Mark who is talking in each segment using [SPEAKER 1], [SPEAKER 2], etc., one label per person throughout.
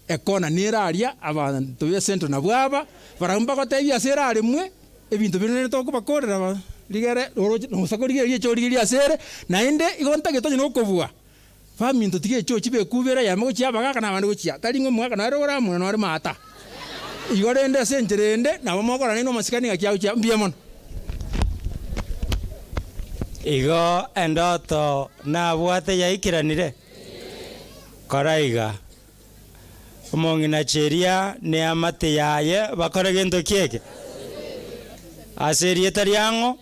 [SPEAKER 1] Ekona nere aria, abanto b'esento nabwo aba, barabwo mbagotebie ase eraremwe, ebinto bire nere tokobakorera ba rigere oroche nosa korigereria echo origereria ase ere, naende igo ntagete onye nokobua, baminto tiga echo chibe ekubera eyemo gochia abagaka na abande gochia, tari ng'a omogaka nere ore amo nore maata. Igo rende ase enchera ende, nabo mokorora nainwe amasikani ng'aki agochia, mbuya mono.
[SPEAKER 2] Igo endoto nabwate yaikeranire? Kora iga, Omong'ina chiria neamate yaye bakore gento ki eke? Ase erieta riang'o?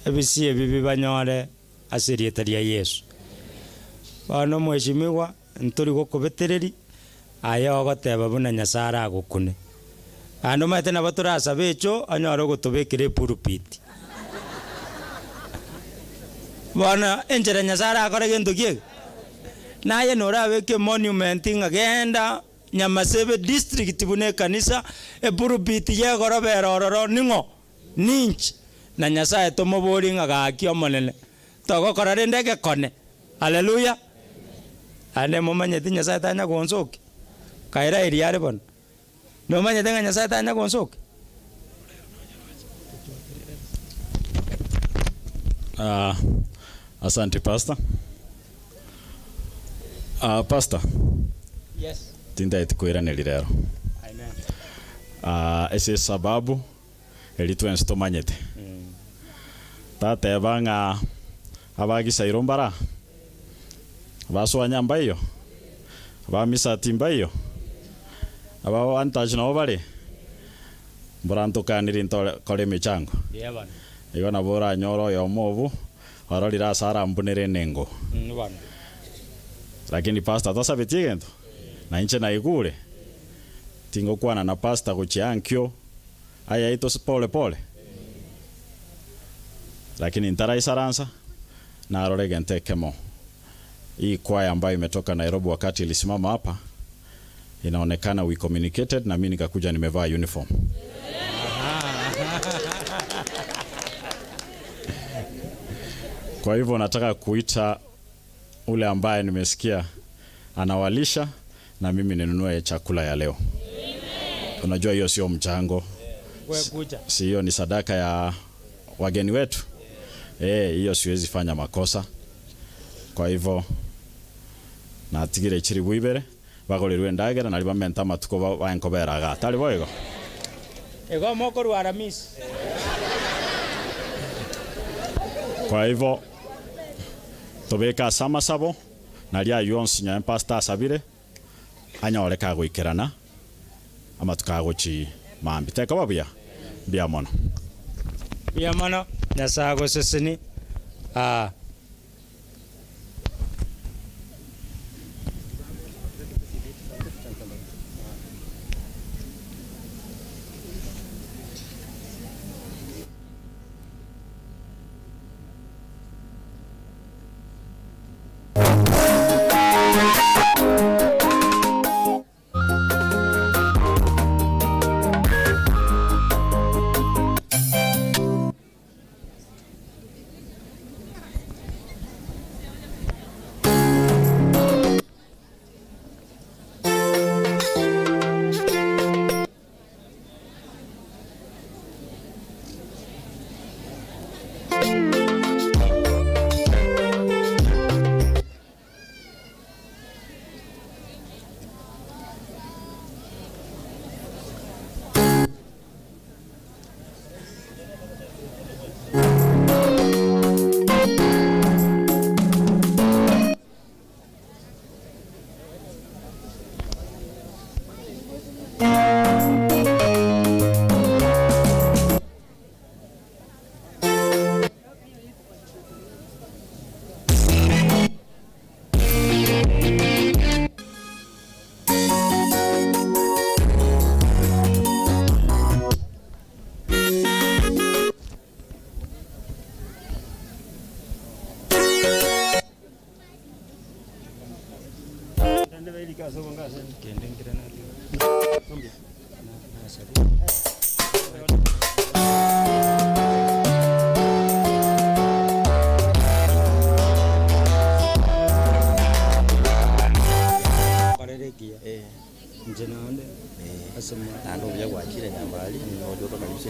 [SPEAKER 2] Ebisio ebi bibanyore ase erieta ria Yeso. Bono omweshimiwa, ntori gokobetereri, aye ogoteba buna Nyasae aragokune. Naende omanyete nabo torasabe echo onyore ogotobekera epulpit. Bono enchera Nyasae arakore gento ki eke? Naye norabeke emonument ng'a genda Nyamasebe district buna ekanisa, epulpit yegoroba ere ororo ning'o? Ninche. Na Nyasae tomoborie ng'a gaki Omonene, togokora rende egekone. Haleluya! Naende momanyeti Nyasae tanya gonsokia? Kaira eria are bono. Nomanyete ng'a Nyasae tanya gonsokia?
[SPEAKER 3] Ah, asante pastor. Ah, pastor.
[SPEAKER 2] Yes.
[SPEAKER 3] Tintageti koiraneria rero.
[SPEAKER 2] Amen.
[SPEAKER 3] Ah, ase esababu eri twensi tomanyete. Tateba ng'a abagisairo mbara, abaswanya mbaiyo, abamisati mbaiyo, aba wantachi nabo bare, mbora ntokaniri ntore kore emechango. Igo nabo oranyore oyomo obwo ororire ase arambunere enengo. Lakini pastor tasabeti egento, na inche naigure, tingokwana na pastor gochia ankio. Ayaito pole pole, lakini ntaraisaransa, narora egento ekemo, hii kwaya ambayo imetoka Nairobi wakati ilisimama hapa, inaonekana we communicated na mi nikakuja nimevaa uniform. Kwa hivyo nataka kuita ule ambaye nimesikia anawalisha na mimi ninunue chakula ya leo. Unajua hiyo sio mchango, si hiyo ni sadaka ya wageni wetu. Eh, hiyo siwezi fanya makosa. Kwa hivyo natigire chiribu ibere bagorerwe endagera nari bamente amatuko ba- baenkobera igaa. Tari boigo?
[SPEAKER 2] Igo mokorwa Aramisi.
[SPEAKER 3] Kwa hivyo tobeke ase amasabo Nario ayio onsi nyaye pastor asabire anyore kagoikerana amatuko agochi mambia. Tekoba buya? Mbuya mono.
[SPEAKER 2] Mbuya mono, Nyasae agoseseni. Aa. Ekiya. Inche naende ase more.
[SPEAKER 4] Naende obuya gwachire nyambari, oche otokaribishe.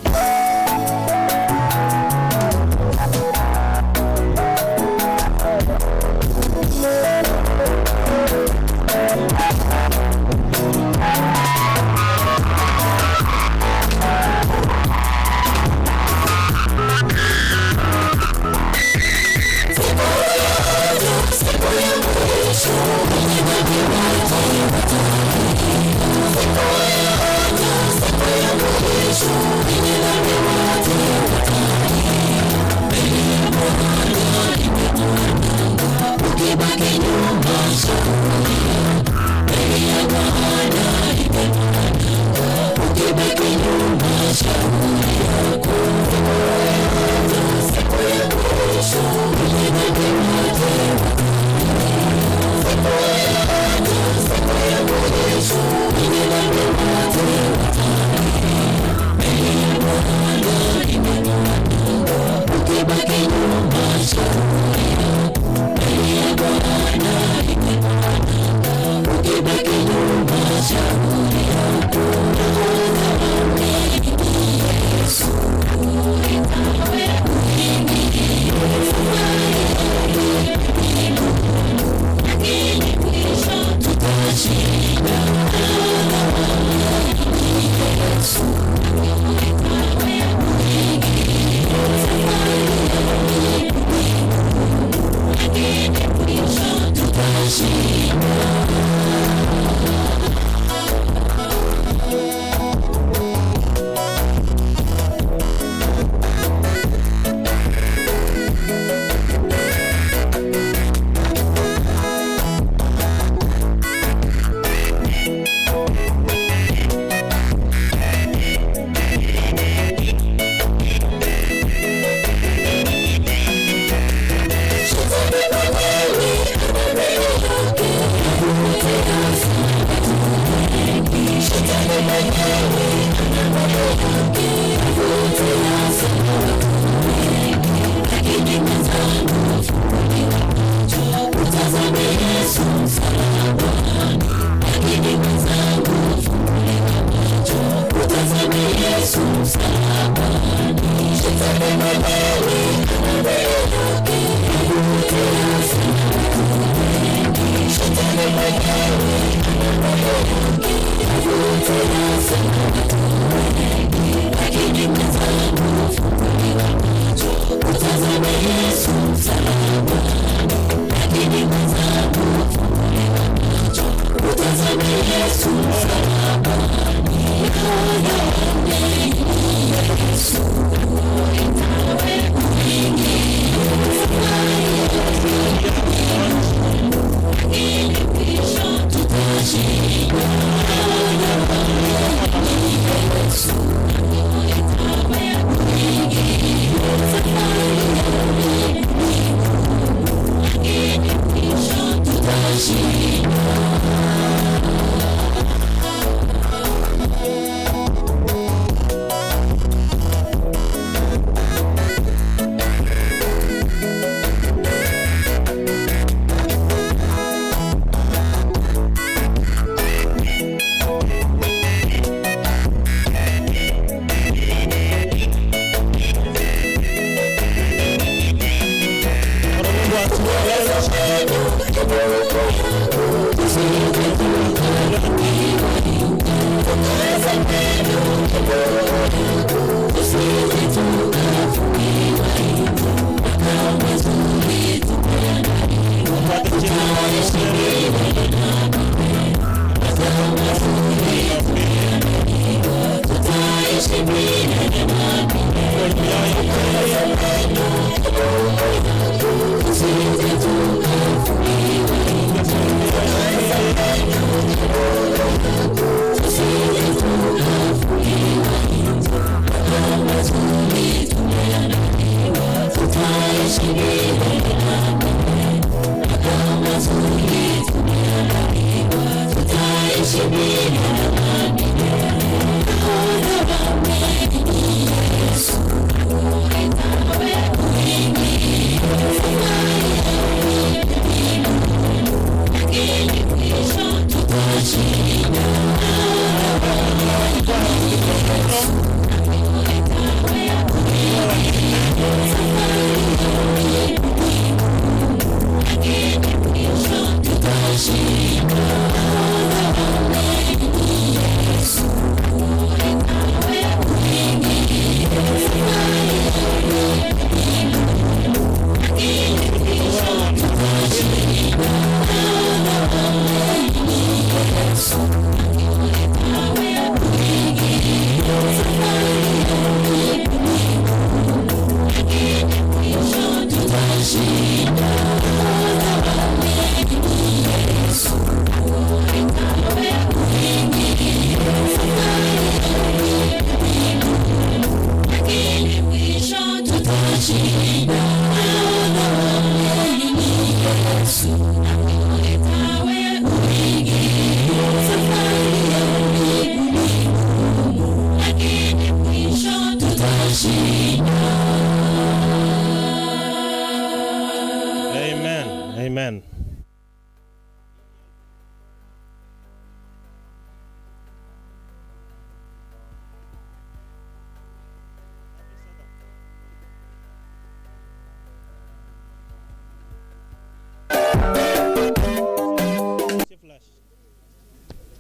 [SPEAKER 5] Amen. Amen.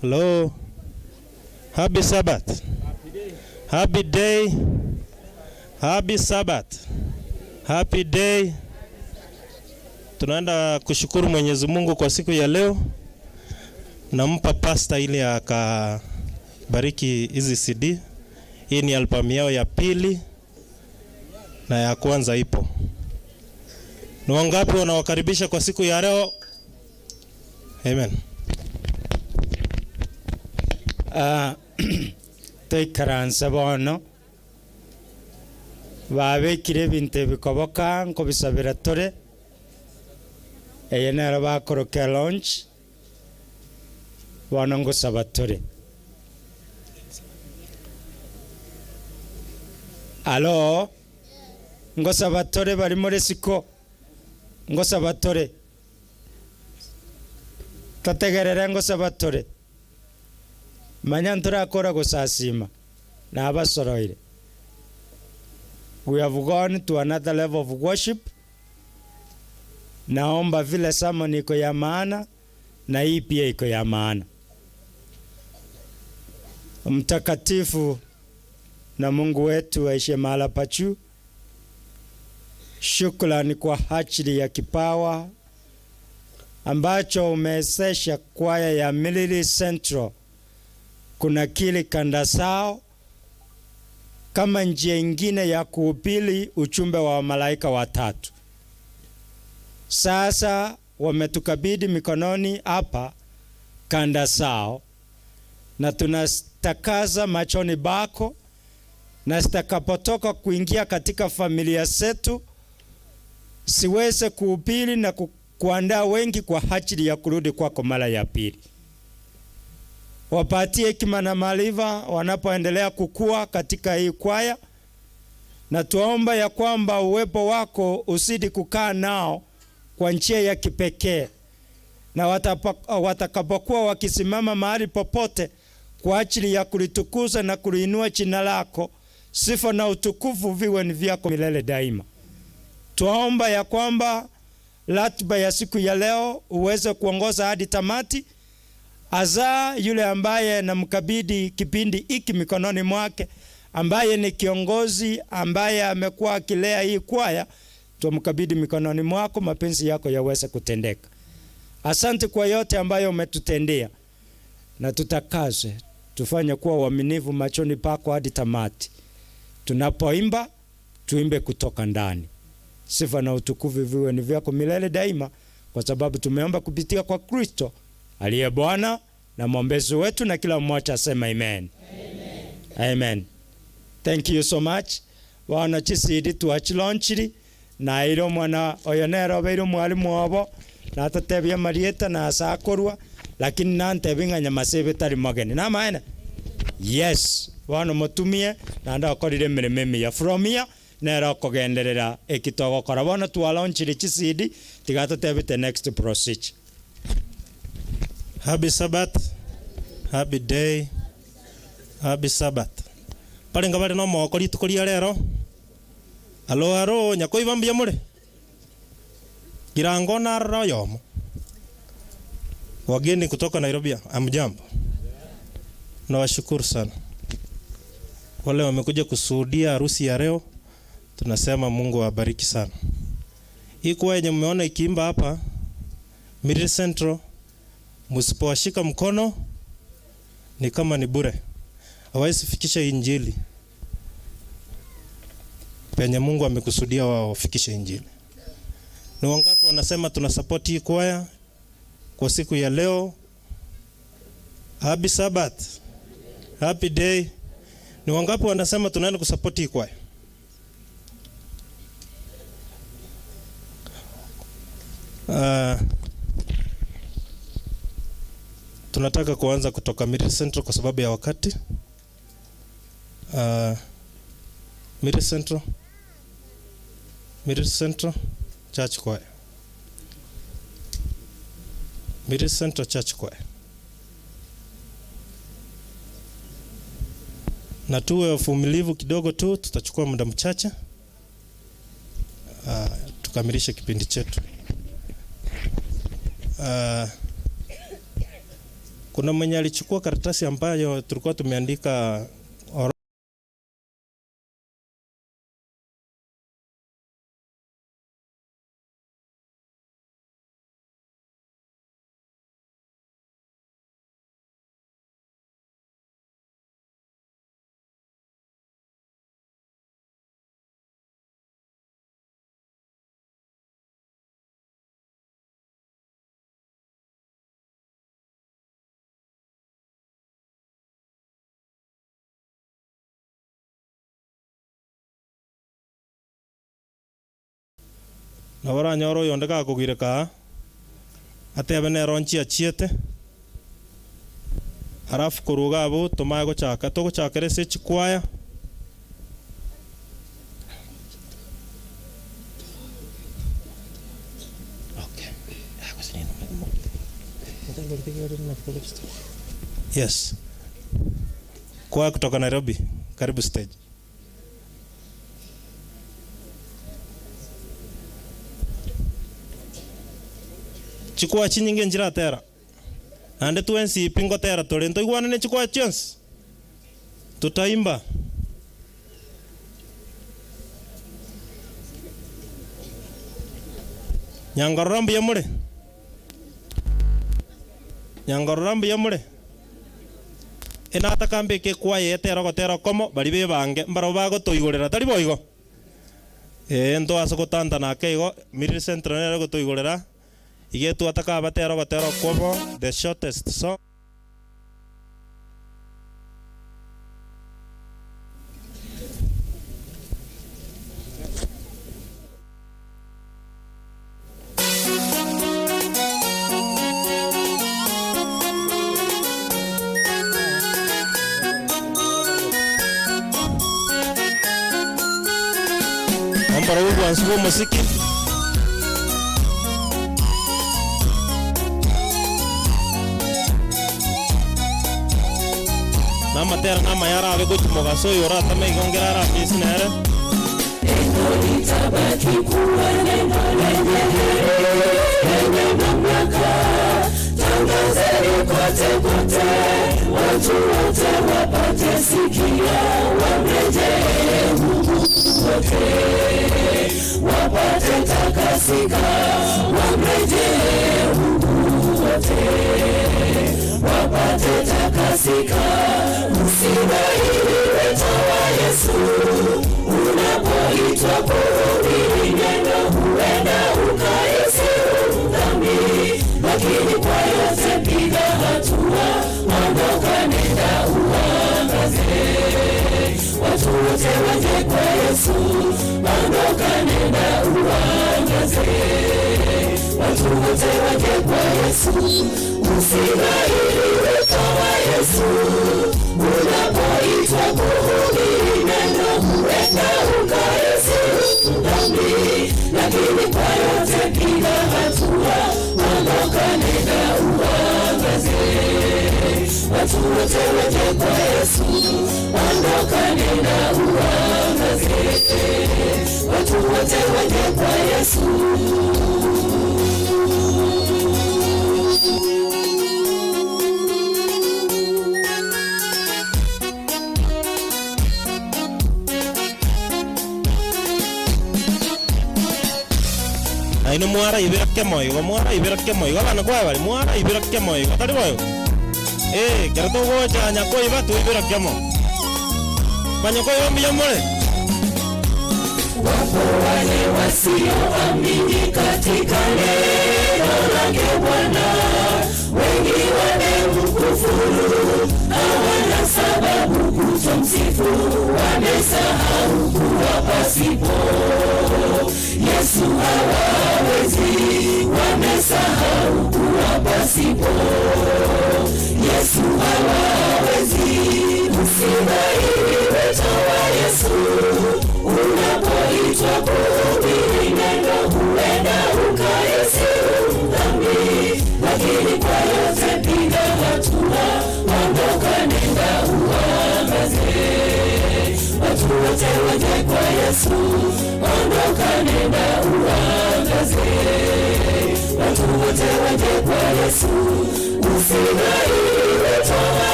[SPEAKER 5] Hello. Happy Sabbath. Happy day. Happy Sabbath. Happy day. Tunaenda kushukuru Mwenyezi Mungu kwa siku ya leo. Nampa pasta ili akabariki hizi CD. Hii ni albamu yao ya pili na ya kwanza ipo. Ni wangapi wanawakaribisha kwa siku ya leo? Amen.
[SPEAKER 2] Ah, toikaranse bono babekire ebinto ebikoboka nkobisabera tore eye nero bakoroka launch bono ngosaba tore alo ngosaba tore bari more siko ngosaba tore totegerere ngosaba tore manya ntorakora gosasima nabasoroire we have gone to another level of worship naomba vile sermon iko ya maana na hii pia iko ya maana mtakatifu na mungu wetu aishe mahala pa juu shukrani kwa ajili ya kipawa ambacho umewezesha kwaya ya Milili Central kunakili kanda zao kama njia ingine ya kuhubiri ujumbe wa malaika watatu. Sasa wametukabidhi mikononi hapa kanda zao, na tunatakaza machoni bako, na zitakapotoka kuingia katika familia zetu siweze kuhubiri na ku, kuandaa wengi kwa ajili ya kurudi kwako mara ya pili. Wapatie hekima na maarifa wanapoendelea kukua katika hii kwaya, na tuomba ya kwamba uwepo wako uzidi kukaa nao kwa njia ya kipekee, na watakapokuwa wakisimama mahali popote kwa ajili ya kulitukuza na kuliinua jina lako, sifa na utukufu viwe ni vyako milele daima. Twaomba ya kwamba ratiba ya siku ya leo uweze kuongoza hadi tamati, hasa yule ambaye namkabidhi kipindi hiki mikononi mwake, ambaye ni kiongozi ambaye amekuwa akilea hii kwaya, tumkabidhi mikononi mwako, mapenzi yako yaweze kutendeka. Asante kwa yote ambayo umetutendea, na tutakaze tufanye kuwa waaminifu machoni pako hadi tamati. Tunapoimba tuimbe kutoka ndani. Sifa na utukufu viwe ni vyako milele daima, kwa sababu tumeomba kupitia kwa Kristo aliye Bwana na mwombezi wetu, na kila mmoja asema amen. Amen. Amen. Thank you so much. Bono chisidi twachilonchiri naire omwana oyo nere obeire omwalimu obo natatebia marieta nasa akorwa lakini nantebia ng'a nyamasebe tari mogeni namaene yes bono motumie naende okorire emeremo emiya from here nere okogenderera eki togokora bono twalaunchire chisidi tiga totebete next procedure
[SPEAKER 5] Happy Sabbath. Happy day. Happy Sabbath. Barenga bare na omogoko rituko ria rero. Alo aro nyakoiba mbuya more. Girango narora oyomo. Wageni kutoka Nairobi, amjambo. Nawashukuru sana. Wale wamekuja kushuhudia harusi ya leo, tunasema Mungu awabariki sana. Hii kwaya yenye mmeona ikiimba hapa Middle Central, msipowashika mkono Ni kama ni bure. Hawawezi fikisha injili penye Mungu amekusudia wao wafikishe injili. Ni wangapi wanasema tunasupport hii kwaya kwa siku ya leo? Happy Sabbath. Happy day. Ni wangapi wanasema tunaenda kusupport hii kwaya? Tunataka kuanza kutoka Miriri Central kwa sababu ya wakati. Miriri Central. Miriri Central Church Choir. Miriri Central Church Choir. Na tuwe wavumilivu kidogo tu, tutachukua muda mchache tukamilishe kipindi chetu. Kuna mwenye alichukua karatasi ambayo tulikuwa tumeandika na baranyora oyonde gakogireka atebe nero nchiachiete alafu koruga abo tomae gochaka togochakera ase echikwaya. Yes. Kwaya kutoka Nairobi, karibu stage. Chikwa chinyinge nchiratera naende twensi pi ngotera tore ntoigwanane chikwa chionsi tutaimba. Nyangarora mbuya more, nyangarora mbuya more, enataka mbeke ekwaya etera ogotera okomo baria bebange mbarabwo bagotoigorera tari boigo. Ee ntoase gotantana ake igo Miriri Central nere egotoigorera. Iga twataka abatera ogotera okomo the shortest song. Omborobwo obwansu bwa omosiki. Namatera namaya arabe gochia mogaso oyo oratame igo ngere aramisi nere. Nainwe mwaraibera kemo igo, mwaraibera kemo igo, abana kwaye bari, mwaraibera kemo igo, tari boigo? Ee, ekero togocha nyakoiba twaibera kemo. Banyakoiba mbuya more?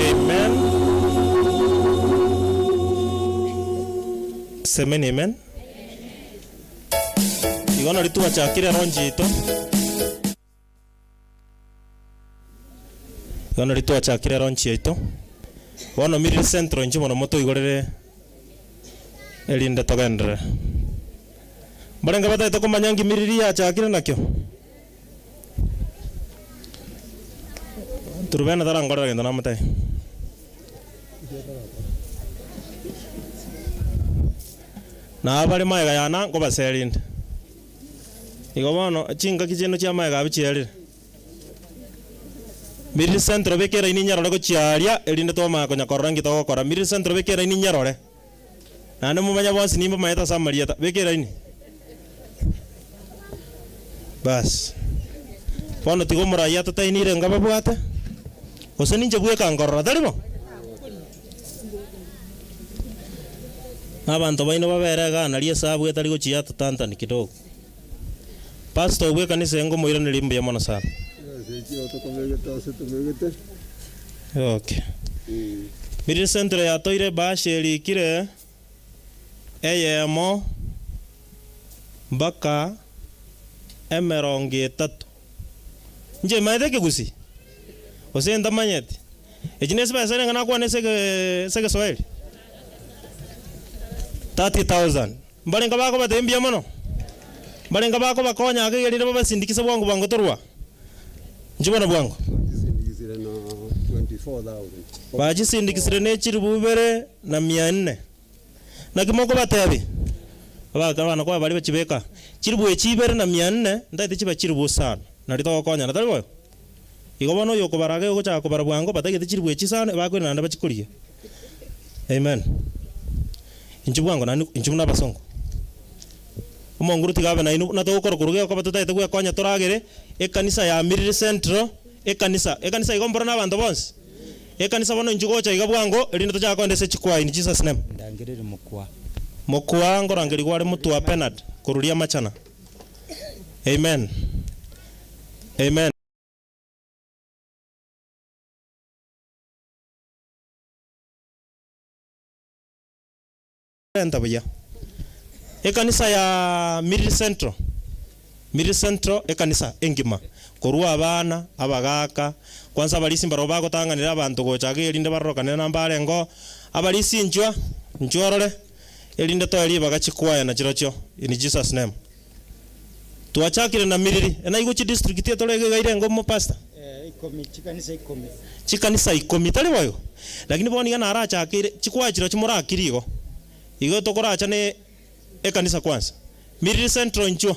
[SPEAKER 5] Amen. Semeni amen. Igo nari twachakire launch yaito. Igo nari twachakire launch yaito. Bono Miriri Central inche mono motoigorere erinde togenderere. Mbarenge batagete komanya nki Miriri yachakire nakio? Turubena tarankorera gento namotebia. Na abare magega yane nkobaserinde. Igo bono chingaki chiaino chia magega abwo chiarire. Miriri Central beka eraini nyerore gochia aria erinde twamanya konya korora nki togokora. Miriri Central beka eraini nyerore. Naende momanye bonsi nimbamanyete ase amarieta. Beka eraini. Baas. Bono tiga omoraia atotainire nkababwate, gose ninche bweka nkorora, tari bo? Na abanto baino babere igaa nario esabu etari gochia yatotantani kidogo. Pastor obwo ekanisa eye nkomoiraneria mbuya mono sana. Okay. Miriri Central yatoire ebahasha erikire eyemo mpaka emerongo etato. Inche maete ekegusii? Gose ntamanyeti? Echi ne chibesa renge nakwane ase ege ase egeswahili? 30,000. Mbarenge bakobatebia mbuya mono? Mbarenge bakobakonya ake iga rinde babasindikise bwango bwango torwa? Inchuo bono bwango.
[SPEAKER 6] Bachisindikisire na 24,000.
[SPEAKER 5] Bachisindikisire ne chilifu ibere na mia nne. Naki mokobatebia? Abana koba baria bachibeka chilifu echi ibere na mia nne, ntaete chibe chilifu isano, nario togokonyana, tari boigo? Igo bono oyokobara iga ogochaka kobara bwango, batagete chilifu echi isano, ebakoirana naende bachikorigia. Amen. Inchuo bwango naende inchuo buna abasongo. Omonguru tiga abe nainwe buna togokora korwa gekoba totagete gwekonya toragere, ekanisa ya Miriri Central, ekanisa, ekanisa igo mboro na abanto bonsi? Ekanisa bono inchuo gocha iga bwango, erinde tochake kogenda ase chikwaya in Jesus name.
[SPEAKER 2] Ndangereri mokwa.
[SPEAKER 5] Mokwa nkorangerigwa are motwe Bernard korwa Riamachana. Amen. Amen. Renta buya. Ekanisa ya Miriri Central. Miriri Central ekanisa engima, korwa abana, abagaaka, kwansa abarisia mbarabwo bagotang'anera abanto gocha iga erinde barorokane na mbarenge oo, abarisia inchwa, inchwa orore, erinde toe ribaga chikwaya na chirochio, in Jesus name. Twachakire na Miriri, naigwe chidistrict etore iga iga irenge omo pastor? Chikanisa ikomi, tari boigo? Lakini bono iga narachakeire, chikwaya chirochio morakire igo, igo tokoracha ne ekanisa kwanza. Miriri Central inchuo.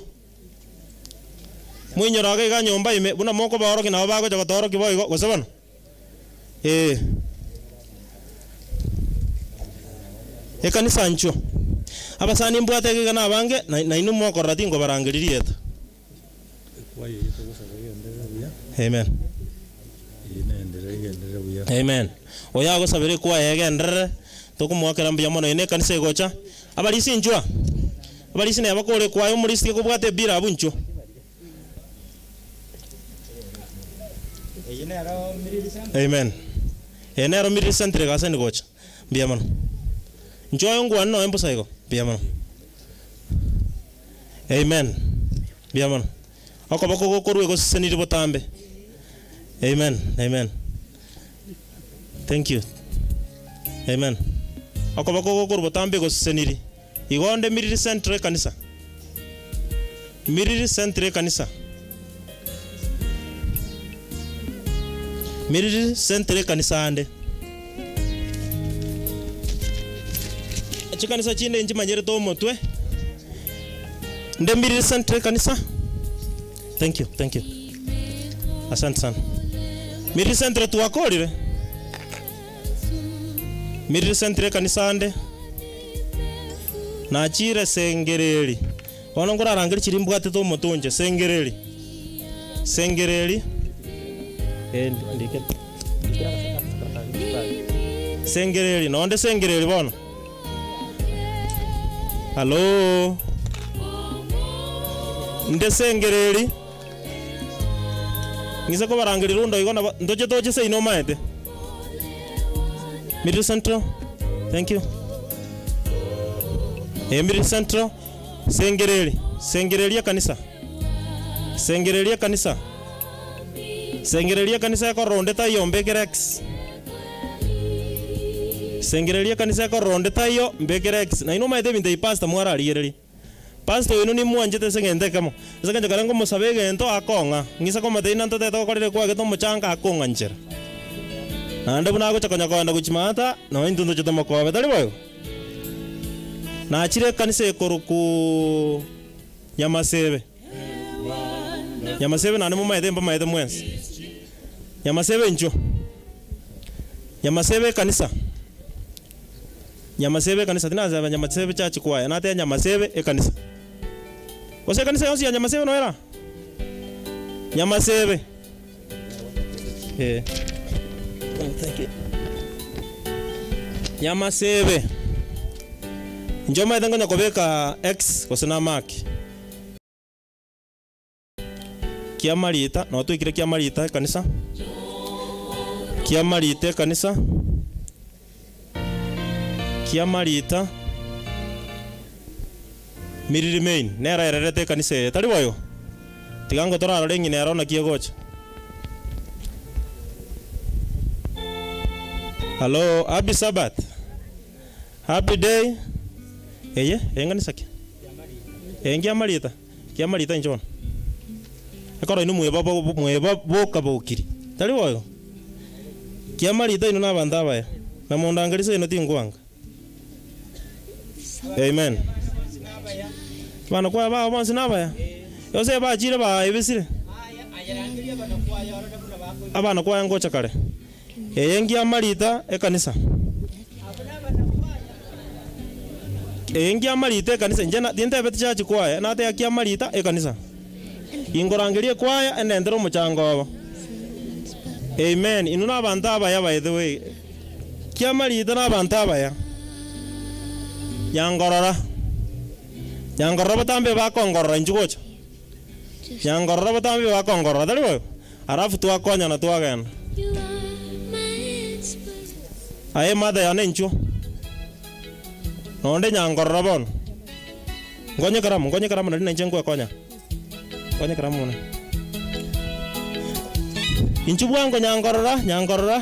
[SPEAKER 5] Moinyore iga iga nyomba ime, buna mokobaorokia nabo bagocha gotoorokia boigo, gose bono? Ee. Ekanisa inchuo. Abasani mbwate iga iga nabange, na nainwe mokorora tinkobarangeria rieta. Amen. Amen. Oyo agosabera ekwaya egenderere, tokomoakera mbuya mono. Eye nekanisa egocha. Abarisia inchwa, abarisia neba kore ekwaya omorisia tiga kobwata ebira abwo inchwa. Amen. Eye nero Miriri Centre egasa ende gocha. Mbuya mono. Inchwa oyo ngwane noe mbosa igo. Mbuya mono. Amen. Mbuya mono. Okoboko gokorwa egosesenirie botambe. Amen. Amen. Thank you. Amen. Okoboko gokorwa botambe egosesenirie. Igo onde Miriri Central ekanisa. Miriri Central ekanisa. Miriri Central ekanisa ande. Chikanisa chinde nchimanyerete omotwe. Nde Miriri Central ekanisa. Thank you, thank you. Asante sana. Miriri Central twakorire. Miriri Central ekanisa ande. Nachire Sengereri. Bono nkorarangerie chiria mbwatete omotwe inche. Sengereri. Sengereri. Eh, ndikere. Sengereri, nonde sengereri bono. Hallo. Nde sengereri. Ng'ise kobarangeria rundo igo nabo ntoche toche seino omaete. Miriri Central, thank you. Eh, Miriri Central, sengereri, sengereri ekanisa. Sengereria ekanisa. Sengereria ekanisa ekorora onde taiyo mbekere X. Sengereria ekanisa ekorora onde taiyo mbekere X. Nainwe omanyete ebinto ebi pastor mwararigereria. Pastor oino nimwanchete ase egento ekemo. Ase engencho kare nkomosaba egento akong'a. Ng'ise komotebia ng'a ntotete gokorera ekwagete omochanga akong'anchera. Naende buna agocha konya kogenda gochia maata, nonya intwe ntoche tomokobe, tari boigo? Nachire ekanisa ekorokwa Nyamasebe. Nyamasebe naende momaete mbamaete mwensi. Nyamasebe inchuo. Nyamasebe ekanisa. Nyamasebe ekanisa tinaseba Nyamasebe church choir, nateba Nyamasebe ekanisa. Gose ekanisa yonsi ya Nyamasebe noyo era? Nyamasebe. Eh. Thank you. Nyamasebe. Inche omanyete nkonya kobeka X gose na mark. Kiamarita, nabo twaikire Kiamarita ekanisa, Kiamarita ekanisa, Kiamarita, Miriri Main, nero ererete ekanisa eye, tari boigo? Tiga ngo torarore eng'ina ero naki egocha. Hallo, happy Sabbath, happy day, eye, eye nkanisa ki? Eye nkiamarita? Kiamarita inche bono. Ekero inwe mweba mweba boka bokiri. Tari boigo? Kiamarita inwe nabanto abaya, na mondangerie seino tinkwanga. Amen. Abana kwaya bao bonsi nabaya? Gose bachire baebisire? Abana kwaya ngocha kare. Eye ngiamarita ekanisa. Eye ngiamarita ekanisa. Inche na tintebeti church choir, nateba kiamarita ekanisa. Inkorangeria ekwaya endentere omochango obo. Amen. Inwe na abanto abaya by the way. Kiamarita na abanto abaya. Nyangorora. Nyangorora botambe bakongorora inchuo gocha. Nyangorora botambe bakongorora tari boigo? Alafu twakonyana twagenda. Aye mother yane inchuo. Nonde nyangorora bono. Nkonye karamu, nkonye karamu nari nainche nkwekonya. Konya ekeramu mono. Inchuo bwango nyankorora, nyankorora.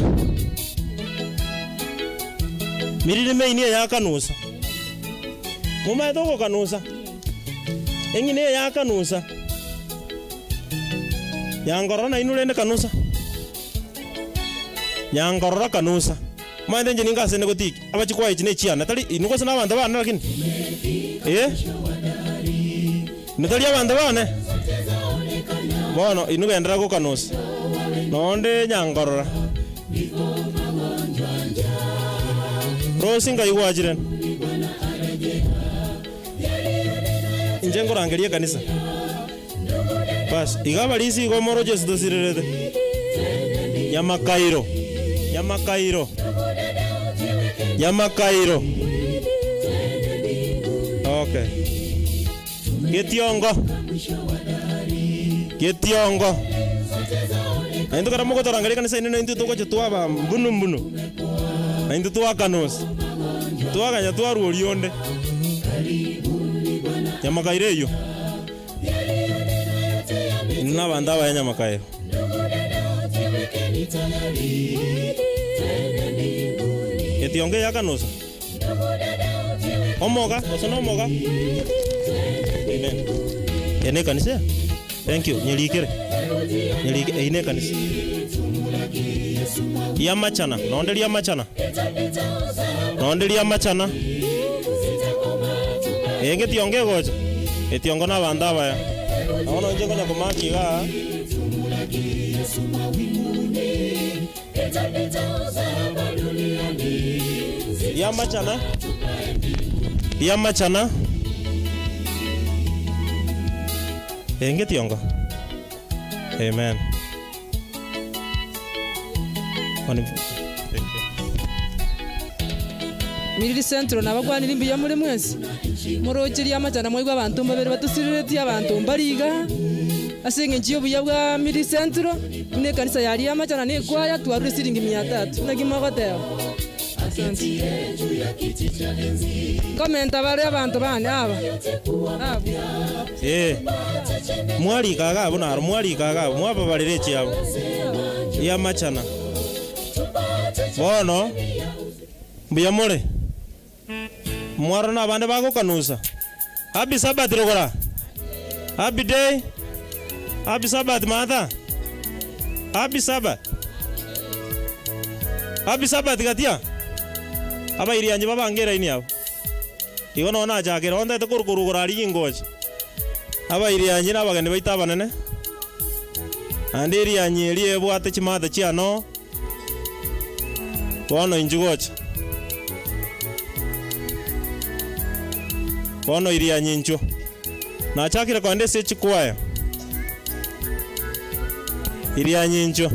[SPEAKER 5] Miriri meini eye akanusa. Momaete ogokanusa? Eng'ina eye akanusa. Nyankorora nainwe rende kanusa. Nyankorora kanusa. Omanyete inche ninga ase gotiki, abachikwaya echi nechiane, tari inwe gose nabanto bane lakini? Eh? Inwe tari abanto bane? Bono inwe genderera gokanusa, nonde nyankorora. Rosi nkai gwachire? Inche nkorangeria ekanisa. Bas, iga abarisia igo moroche ase tosirerete. Nyamakairo, Nyamakairo, Nyamakairo. Okay. Getiongo, Getiongo. Naintwe ekero mogotorangeria ekanisa ime naintwe togocha twaba mbunu mbunu, naintwe twakanusa, twaganya twarwa oria onde. Nyamakairo eyio. Inwe nabanto abaya nyamakairo. Etiongo eye akanusa. Omoga, gose nomoga? Amen. Eye nekanisa eye? Thank you. Nyerikere. Nyerike, eye nekanisa. Riamachana, nonde riamachana. Nonde riamachana. Ee ngetiongo egocha, etiongo nabanto abaya. Na bono inche nkonya komaka igaa. Riamachana, riamachana. Ee ngetiongo. Amen.
[SPEAKER 7] Miriri Central nabakwanire mbuya more mwensi, morocherie amachana mwaigwe abanto mbabere batosireretie abanto mbare igaa, ase eng'encho y'obuya bwa Miriri Central, buna ekanisa yaria amachana na ekwaya twarure siringi mia tatu. Naki mogoteba? Asante. Nkomenta bare abanto bane aba abwo.
[SPEAKER 5] Ee, mwarika iga abwo naro, mwarika iga abwo, mwababarera echiabo ri'amachana. Bono, mbuya more? Mwarora nabande bagokanusa? Happy Sabbath rogora! Happy day! Happy Sabbath Martha! Happy Sabbath! Happy Sabbath gatia! Abairianyi babange eraini abwo. Igo nonya nachakire, ontete korwa korwa igoro aria ingocha. Abairianyi na abageni baito abanene, naende erianyi eria ebwate chimate chiano, bono inchuo gocha. Bono irianyi inchuo. Nachakire kogenda ase echikwaya, irianyi inchuo.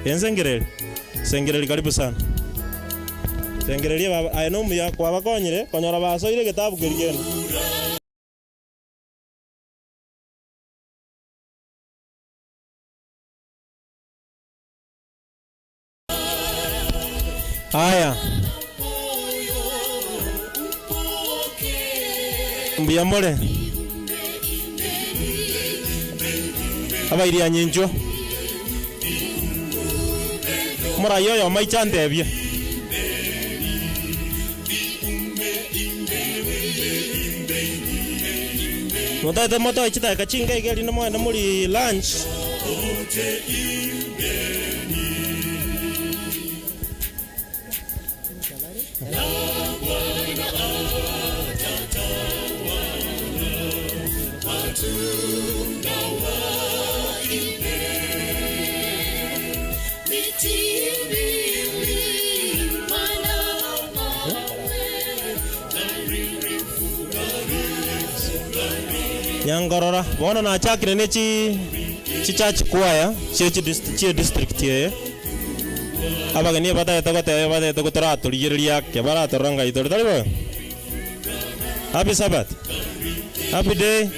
[SPEAKER 5] Ensengereri, sengereri karibu sana. Sengereria baba, aye nomuya kwabakonyire konyora basoire egetabu keria kende. Aya. Mbuya more? Abairianyi inchuo. Omoraia oyomo aiche antebie. Motagete motoe chidakika chinke iga erinde mogende morie lunch. Nyankorora, bono nachakire ne chi chichurch choir chie chidist chie district eye. Abageni ebatagete goteba ebatagete gotoratorigereria ake, baratorora ngai tore, tari bobe? Happy Sabbath, happy day,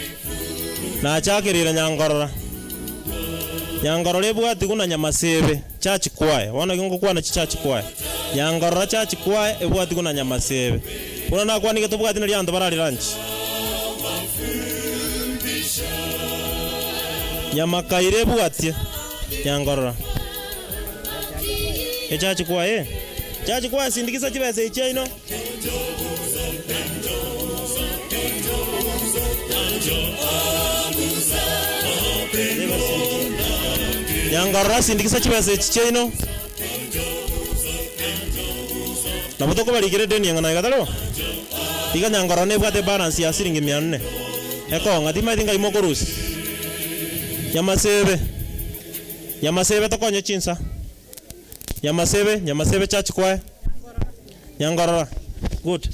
[SPEAKER 5] nachakereire nyankorora. Nyankorora ebwati buna nyamasebe, church choir, bono nigo ngokwana chichurch choir. Nyankorora church choir ebwati buna nyamasebe. Buna nakwanire tobwati naria abanto barare lunch. Nyamakaire ebwatie, Nyangorora. Echachi kwaye, Chachi kwaye sindikisa chibesa echi chiaino. Nyangorora sindikisa chibesa echi chiaino. Nabo tokobarikera edeni eng'ana iga tari bo? Iga Nyangorora nebwate ebalance ya siringi mia nne. Ekong'a timaeti ngai mokorusia. Nyamasebe, Nyamasebe tokonye chinsa. Nyamasebe, Nyamasebe church choir. Nyangorora. Good.